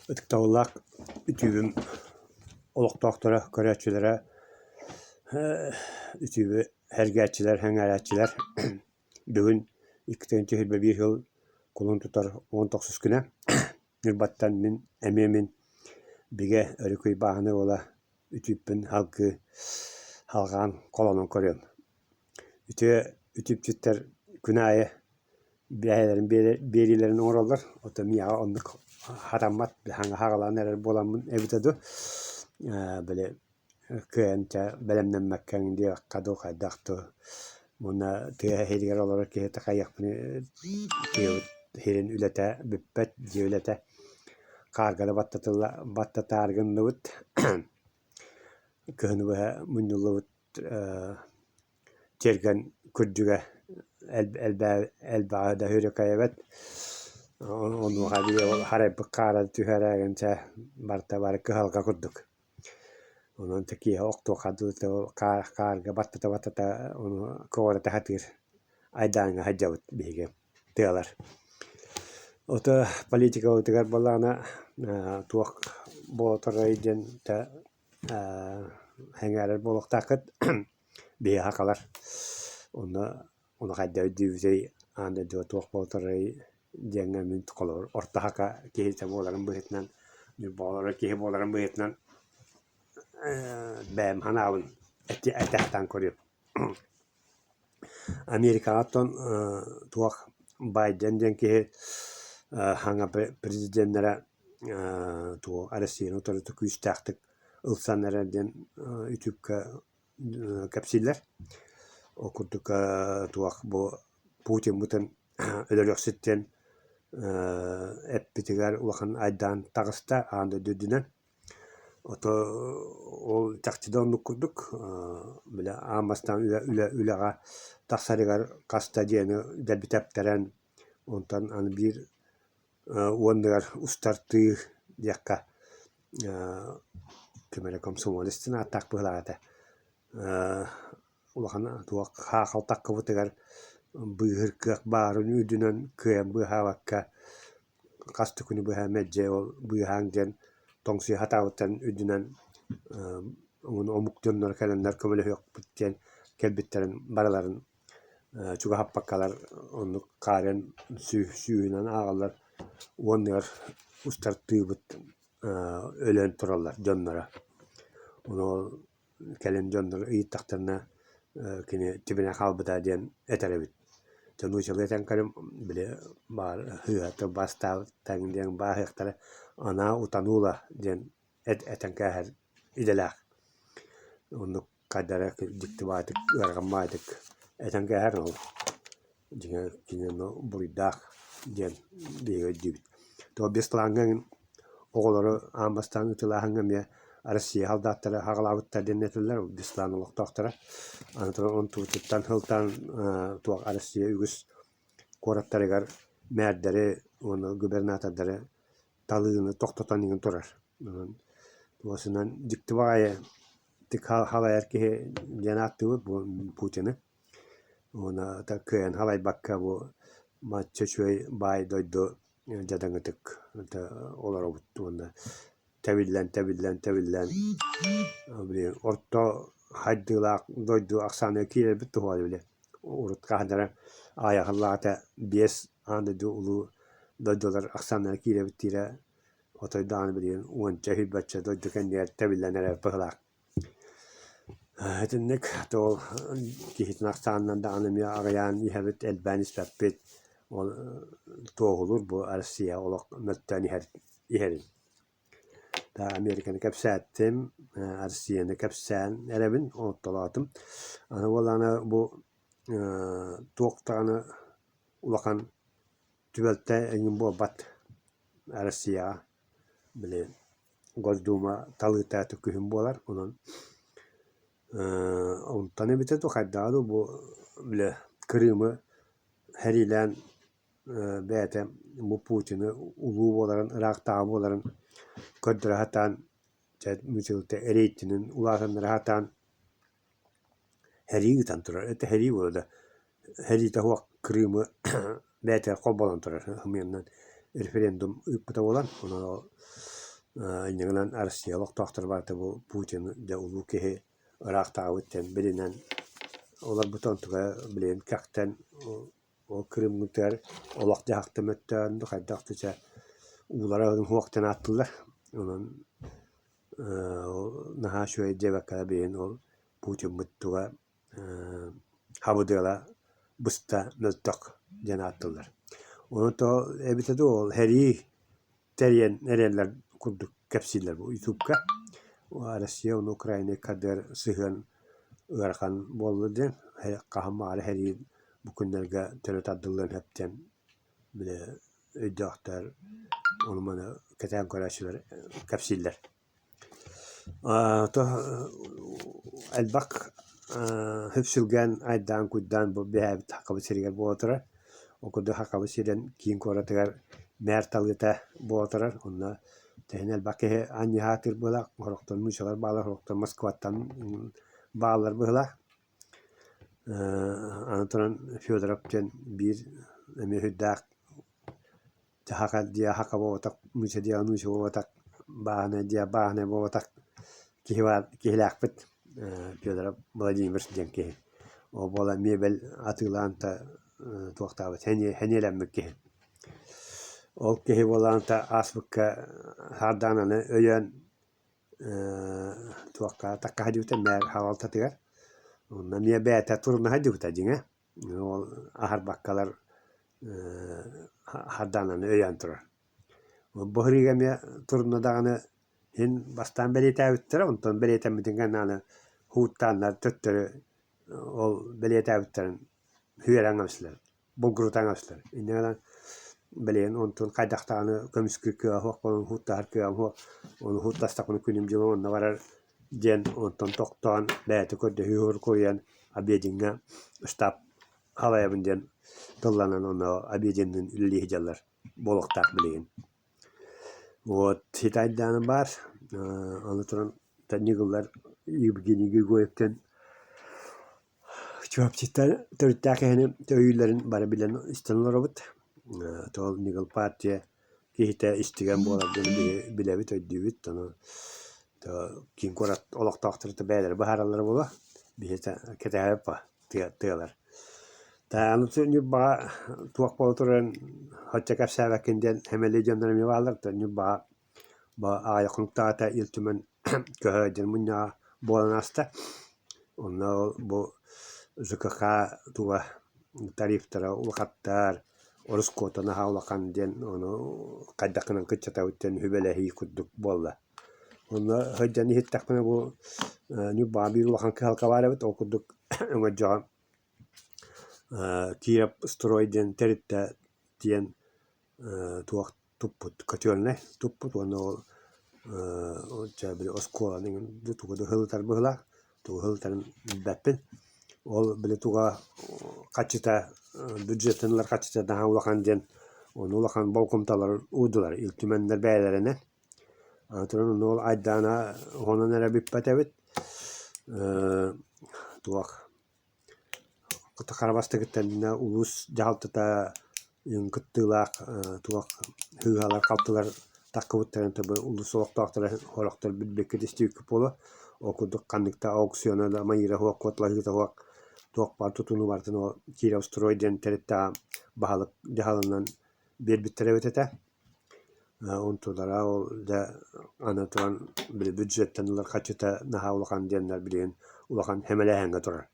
Ытыктабыллаах үтүөбүм олохтоохторо, көрөөччүлэрэ, үтүөбү сэргээччилэр, сэҥээрээччилэр бүгүн 2021 сыл кулун тутар 19 күнэ Ньурбаттан мин эмиэ мин бигэ өрүкүй бааһынай уола үтүөппүн салгыы салҕаан холонон көрүөм. Үтүө үтүпчүттэр күн аайы бэйэлэрин биэриилэрин оҥороллор, оттон миэхэ оннук хатаммат, хаҥа хаҕалаан эрэр буоламмын эбитэ дуу, били кыайан чэ бэлэмнэммэккэҥ диэххэ дуу, хайдах дуу. Уонна тыа сиригэр олорор киһи такайыахпын тыабыт сирин үлэтэ бүппэт, дьиэ үлэтэ хаарга да баттатылла баттатаары гынныбыт. Кыһыны быһа мунньуллубут тиэргэн күрдьүгэ элбэҕи да үөрүкэйэбэт онуоха эбии ол харайбыт хаара түһэрээҕин чэ барыта бары кыһалҕа курдук. Онон киэһэ охтуохха дылы хаарга баттата-баттата ону көҕүрэтэ сатыыр айдааҥҥа сылдьабыт биһиги тыалар. Ото политикабытыгар буоллаҕына туох буола турарый диэн сэҥээрэр буолуохтааххыт биһиэхэ сахалар онно ону хайдах өйдүүбүтүй аан дойдуга туох буола турарый диэҥҥэ мин холобур орто саха киһитэ буоларым быһыытынан Ньурба олорор киһи буоларым быһыытынан бэйэм санаабын этэ сатаан көрүөм. Америкаҕа оттон туох Байден диэн киһи саҥа президеннэрэ туох Россияны утары күүстээхтик ылсан эрэр диэн ютубка кэпсииллэр. Ол курдук туох бу Путиммытын өлөрүөхсүт диэн эппитигэр улахан айдаан таҕыста аан дойду үрдүнэн. Ото ол чахчы да оннук курдук, били аан бастаан үлэҕэ тахсарыгар хас да дьиэни дэлби тэптэрэн, онтон аны биир уоннугар устартыы диэххэ ким эрэ комсомолец диэн ааттаах быһыылаах этэ улахан туох саахал таххыбытыгар быыһыыр кыах баарын үрдүнэн кыайан быыһаабакка хас да күнү быһа мэлдьи ол быыһааҥ диэн тоҥсуйа сатаабыттарын үрдүнэн омук дьонноро кэлэннэр көмөлөһүөхпүт диэн кэлбиттэрин барыларын чугаһаппаккалар оннук хаарыан сүүһүнэн ааҕаллар уонныгар устартыыбыт өлөн тураллар дьонноро. Ону ол кэлин дьоннор ыйыттахтарына кини тибинэ хаалбыта диэн этэр эбит. Дьэ нууччалыы этэн көрүм били баар сыыһа тылбаастаабыттан диэн бааһыахтара она утонула диэн этэн кээһэр идэлээх. Оннук хайдах эрэ дьикти баҕайытык ыарахан баҕайытык этэн кээһэр ол дьиҥэ кини онно буруйдаах диэн биһиги өйдүүбүт. То Беслаҥҥа оҕолору аан бастаан ытылааһыҥҥа эмиэ Россия солдаттара аҕалаабыттар диэн этэллэр Беслан олохтоохторо. Аны туран онтубутуттан сылтаан туох Россия үгүс куораттарыгар мээрдэри уонна губернатордары талыыны тохтотон иҥэн турар. Онон туосунан дьикти баҕайы халайар киһи диэн ааттыыбыт бу Путины. Уонна кыайан халайбакка бу мачча үчүгэй баай дойду дьадаҥытык олоробут уонна тэбиллэн тэбиллэн тэбиллэн били орто хайдыылаах дойду ахсааныгар киирэрбит туһугар били урут хаһан эрэ аҕыйах биэс аан дойду улуу дойдулар ахсааннара киирэбит диирэ отой даҕаны билигин уонча сүүрбэччэ дойду кэннигэр тэбиллэн эрэр быһыылаах. Итинник ол киһитин ахсаанынан даҕаны эмиэ аҕыйаан иһэбит, элбээн испэппит. Ол туоһулуур бу Россия олох мөлтөөн иһэр иһэрин. Американы кэпсээттим, Россияны кэпсээн эрэбин, оттолоотум. Аны буоллаҕына бу туох даҕаны улахан түбэлтэ эҥин буолбат Россияҕа били Госдума талыыта күһүн буолар, онон онтон эбитэ дуу, хайдаҕа дуу бу били Крымы сэриилээн бэйэтэ бу Путины улуу буоларын, ыраахтааҕы буоларын көрдөрө сатаан, дьэ рейтинин улаатыннара сатаан Сэрии ыытан турар, это сэрии буолла да, сэриитэ суох Крымы бэйэтэ холболон турар ымыйанан референдум ыыппыта буолан, онон ол. Инньэ гынан Россия олохтоохторо барыта бу Путин дьэ улуу киһи ыраахтааҕыбыт диэн билинэн олорбута онтуга билигин кэхтэн ол Крыммытыгар олох-дьаһахта мөттөөн хайдах да чэ уулара уһуох диэн ааттыыллар. Онон наһаа үчүгэй диэбэккэ билигин ол Путиммыт туга хабыдыала быста мөлтөх диэн ааттыыллар. Ону то эбитэ дуу ол сэрии тэрийэн эрэллэр курдук кэпсииллэр бу ютубка. Россия уонна Украина иккардыгар сыһыан ыарахан буолла диэн хаһан баҕарар сэрии бу күннэргэ төлө тардыллыан сөп диэн били өйдөөхтөр ону-маны кэтээн көрөөччүлэр кэпсииллэр. Элбэх сүпсүлгэн айдаан-куйдаан бу биһээбит Сахабыт сиригэр буола турар. Ол курдук Сахабыт сирин киин куоратыгар мээр талыыта буола турар. Онно төһөнү элбэх киһи анньыһаатыыр быһыылаах, сорохтор нуучалар бааллар, сорохтор Москваттан бааллар быһыылаах. Аны туран Федоров диэн биир эмиэ сүрдээх Саха диэ саха буолбатах, нуучча диэ нуучча буолбатах, бааһынай диэ бааһынай буолбатах киһи баар киһилээхпит Федоров Владимир диэн киһи. Ол буолан миэбэл атыылаан да туохтаабыт сэниэлэммит киһи. Ол киһи буолан да ааспыкка Сардаананы өйөөн туохха такка сылдьыбыта мээр хаалалтатыгар. Онно эмиэ бэйэтэ туруна сылдьыбыта дьиҥэ. Ол аһарбаккалар Сардаананы өйөөн турар. Бу сырыыга эмиэ турунна даҕаны иһин бастаан бэлиэтээбиттэрэ, онтон бэлиэтэммитин кэннэ аны һууттааннар төттөрү ол бэлиэтээбиттэрин үөрэн кэбистилэр, булгурутан кэбистилэр. Инньэ гынан билигин онтун хайдах даҕаны көмүскүүр кыаҕа суох буолан һууттаһар кыаҕым суох, ону һууттастахпына күнүм-дьылым онно барар диэн онтон тохтоон бэйэтэ көрдөһүү суруйан Обедиҥҥа штаб халайабын диэн тылланан онно Обединныын үлэлии сылдьаллар буолуохтаах билигин. Вот сити айдаана баар, аны туран Ньыгыллар Евгений Григорьевтан Чурапчыттан төрүттээх киһини өйүүллэрин бары билэн истэн олоробут. Тоҕо Ньыгыл партия киһитэ истигэн буолар диэн биһи билэбит, өйдүүбүт. Ону киин куорат олохтоохторо бэйэлэрэ быһаараллара буолуо. Биһи кэтэһэбит тыалар. Аны Ньурбаҕа туох буола турарын соччо кэпсээбэккин диэн сэмэлии дьоннор эмиэ бааллар. Ньурбаҕа Бу аҕыйах хонуктааҕыта Ил Түмэн көһө дьон мунньаҕа буолан ааста. Онно бу ЖКХ туга тарифтара улахаттар, ороскуота наһаа улахан диэн ону хайдах гынан кыччатабыт диэн сүбэлэһии курдук буолла. Онно сылдьан иһиттэхпинэ бу Ньурбаҕа биир улахан кыһалҕа баар эбит, ол курдук өҥөдьөҕө Киев строй диэн тэрилтэ диэн туох туппут котельнай туппут уонна ол чэ били оскуоланы тугу да ыһылытар быһыылаах, тугу ыһылытарын билбэппин. Ол били туга хаччыта бюджеттан ылар хаччыта наһаа улахан диэн ону улахан болҕомтолорун уурдулар Ил Түмэннэр бэйэлэринэн. Аны туран ону ол айдаана онон эрэ бүппэт эбит. Туох Хара бастакыттан улуус дьаһалтата кыттыылаах туох сыыһалар-халтылар таххыбыттарын улуус олохтоохторо сорохтор билбэккит истибиккит буолуо. Ол курдук ханнык да аукциона да майыыра суох, куоталаһыыта суох туох баар тутууну барытын ол Кировстрой диэн тэрилтэҕэ баһылык дьаһалынан биэрбиттэрэ эбит этэ. Онтулара ол дьэ аны туран били бюджеттан ылар харчыта наһаа улахан диэннэр билигин улахан сэмэлээһиҥҥэ турар.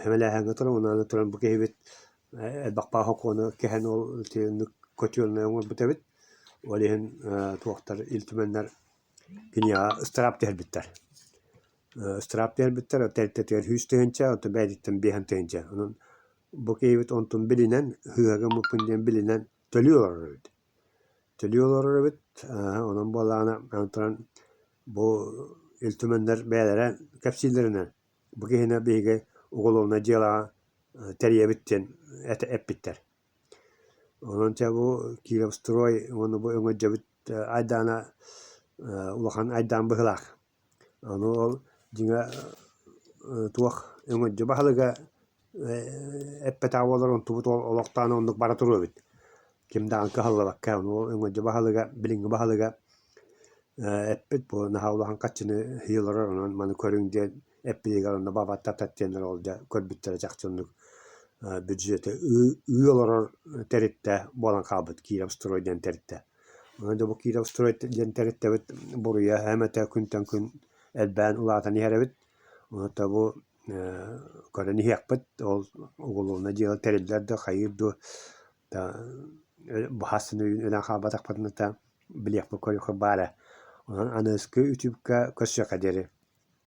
Сэмэлээһиҥҥэ турар уонна аны туран бу киһибит элбэх сокуону кэһэн ол итинник котельнай оҥорбут эбит. Ол иһин туохтар Ил Түмэннэр киниэхэ ыстараап түһэрбиттэр. Ыстараап түһэрбиттэр тэрилтэтигэр 100 тыһыынча, оттон бэйэтиттэн 50 тыһыынча. Онон бу киһибит онтун билинэн, сыыһа гыммыппын диэн билинэн төлүү олорор эбит. Төлүү олорор эбит, онон буоллаҕына, аны туран бу Ил Түмэннэр бэйэлэрэ кэпсииллэринэн, бу киһини биһиги уголовнай дьыалаҕа тэрийэбит диэн эппиттэр. Онон чэ бу Кировстрой уонна бу өҥөдьөбүт айдаана улахан айдаан быһыылаах. Ону ол дьиҥэ туох өҥөдьө баһылыга эппэтэҕэ буоллар онтубут ол олохтоон оннук бара туруо эбит. Ким даҕаны кыһаллыбакка ону ол өҥөдьө баһылыга билиҥҥи баһылыга Эппит бу наһаа улахан хаччыны иһии олорор, онон маны көрүҥ диэн эппитигэр онно бабаттатар диэннэр ол дьэ көрбүттэрэ чахчы оннук бюджеты ыы олорор тэрилтэ буолан хаалбыт Кировстрой диэн тэрилтэ. Онон дьэ бу Кировстрой диэн тэрилтэбит буруйа эмэтэ күнтэн күн элбээн улаатан иһэр эбит. Онон бу көрөн иһиэхпит, ол уголовнай дьыала тэриллэр да хайыыр дуу быһаас өлөн хаалбатахпытына да билиэхпит көрүөхпүт баара. Онон аныгыскы үтүпкэ көрсүөххэ диэри.